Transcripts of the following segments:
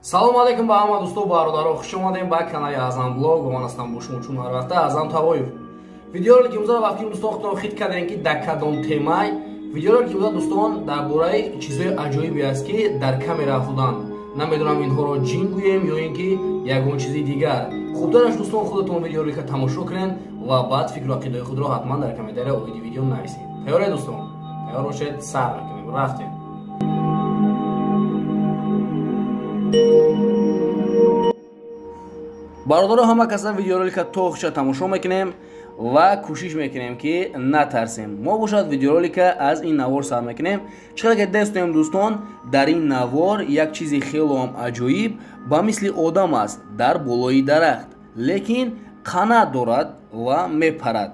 Салому алейкум ба ҳама дӯсто, бародаро, хуш омадем ба канали Аъзам Блог. Бо ман ҳастам бо шумо чун ҳар вақта Аъзам Тавоев. Видеоролики имрӯзаро вақти дӯстон худтон хит кардем, ки дар кадом темай. Видеоролики имрӯза, дӯстон, дар бораи чизҳои аҷоибе аст, ки дар камера афтоданд. Намедонам, инҳоро ҷин гӯем ё ин ки ягон чизи дигар. Хубтараш, дӯстон, худатон видеоролика тамошо кунед ва баъд фикру ақидаи худро ҳатман дар комментария оиди видео нависед. Тайёре, дӯстон? Тайёр бошед, сар мекунем, рафтем. Бародаро, ҳама каса видеоролика то охиша тамошо мекунем ва кӯшиш мекунем, ки натарсем. Мо бошад видеоролика аз ин навор сар мекунем. Чӣ қадр ки дестем, дӯстон, дар ин навор як чизи хелоам аҷоиб ба мисли одам аст дар болои дарахт, лекин қанат дорад ва мепарад.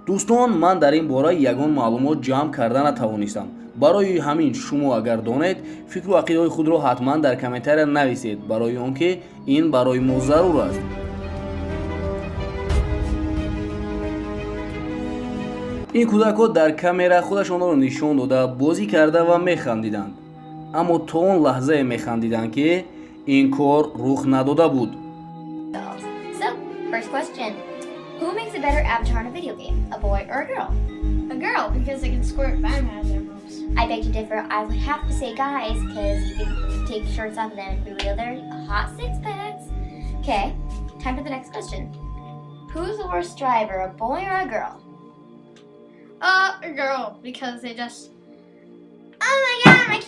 Дӯстон, ман дар ин бора ягон маълумот ҷамъ карда натавонистам. Барои ҳамин шумо агар донед, фикру ақидаҳои худро ҳатман дар комментария нависед, барои он ки ин барои мо зарур аст. Ин кӯдакҳо дар камера худашонро нишон дода, бозӣ карда ва механдиданд, аммо то он лаҳзае механдиданд, ки ин кор рух надода буд. So, first question. Who makes a better avatar in a video game, a boy or a girl? A girl, because they can squirt venom out of their mouths. I beg to differ. I would have to say guys, because you can take shirts off of them and reveal their hot six packs. Okay, time for the next question. Who's the worst driver, a boy or a girl? A girl, because they just. Oh my God, my.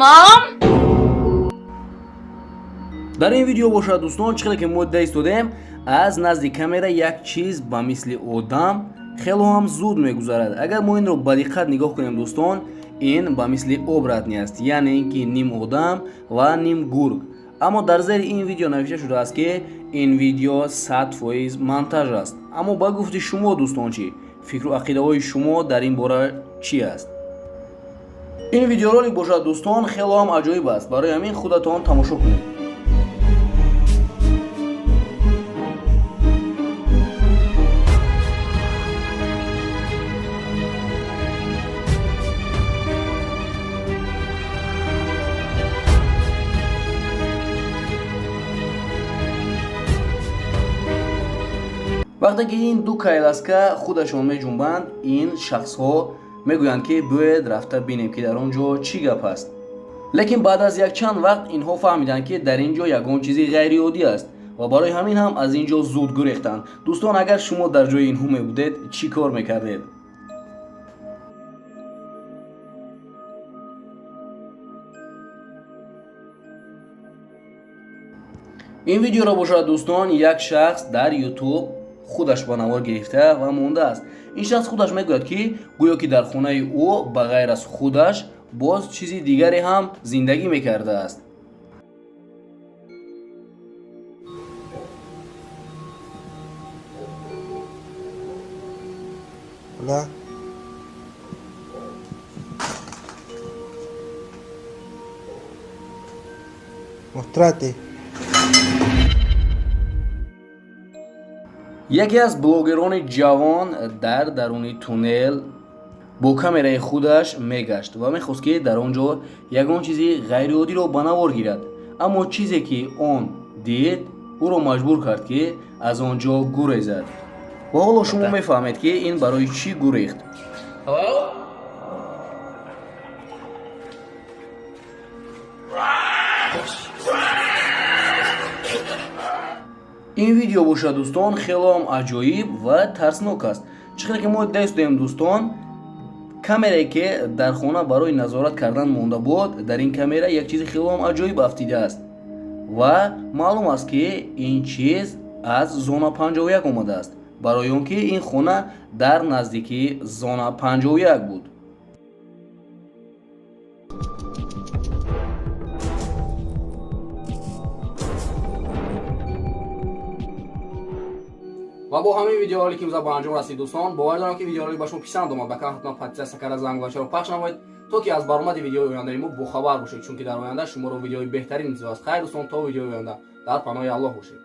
Mom? Дар ин видео бошад, дӯстон, чӣ хеле ки мо дида истодем, аз назди камера як чиз ба мисли одам хело ҳам зуд мегузарад. Агар мо инро ба диққат нигоҳ кунем, дӯстон, ин ба мисли оборотень аст, яъне ин ки ним одам ва ним гург. Аммо дар зери ин видео навишта шудааст, ки ин видео 100% монтаж аст. Аммо ба гуфти шумо, дӯстон, чӣ? Фикру ақидаҳои шумо дар ин бора чӣ аст? Ин видеоролик бошад, дӯстон, хело ҳам аҷоиб аст, барои ҳамин худатон тамошо кунед. Вақте ки ин ду коляска худашон меҷунбанд, ин шахсҳо мегӯянд, ки биёед рафта бинем, ки дар он ҷо чӣ гап аст. Лекин баъд аз якчанд вақт инҳо фаҳмиданд, ки дар ин ҷо ягон чизи ғайриоддӣ аст ва барои ҳамин ҳам аз ин ҷо зуд гурехтанд. Дӯстон, агар шумо дар ҷои инҳо мебудед, чӣ кор мекардед? Ин видеоро бошад, дӯстон, як шахс дар Ютуб худаш ба навор гирифта ва мондааст. Ин шахс худаш мегӯяд, ки гӯё ки дар хонаи ӯ ба ғайр аз худаш боз чизи дигаре ҳам зиндагӣ мекардааст. Hola. Mostrate. Яке аз блогерони ҷавон дар даруни туннел бо камераи худаш мегашт ва мехост, ки дар он ҷо ягон чизи ғайриоддиро ба навор гирад. Аммо чизе ки он дид, ӯро маҷбур кард, ки аз он ҷо гурезад. Ва ҳоло шумо мефаҳмед, ки ин барои чӣ гурехт. Hello? Ин видео бошад, дӯстон, хелоам аҷоиб ва тарснок аст. Чӣ хеле ки мо дида истодем, дӯстон, камерае, ки дар хона барои назорат кардан монда буд, дар ин камера як чизи хелоам аҷоиб афтидааст ва маълум аст, ки ин чиз аз зона 51 омадааст, барои он ки ин хона дар наздикии зона 51 буд. Ва бо ҳамин видеоролик имрӯза ба анҷом расид. Дӯстон, бовар дорам, ки видеоролик ба шумо писанд омад. Ба канал ҳатман подписаться карда, зангулачаро пахш намоед, то ки аз баромади видеои ояндаи мо бохабар бошед, чунки дар оянда шуморо видеои беҳтарин интизор аст. Хайр, дӯстон, то видеои оянда дар паноҳи Аллоҳ бошед.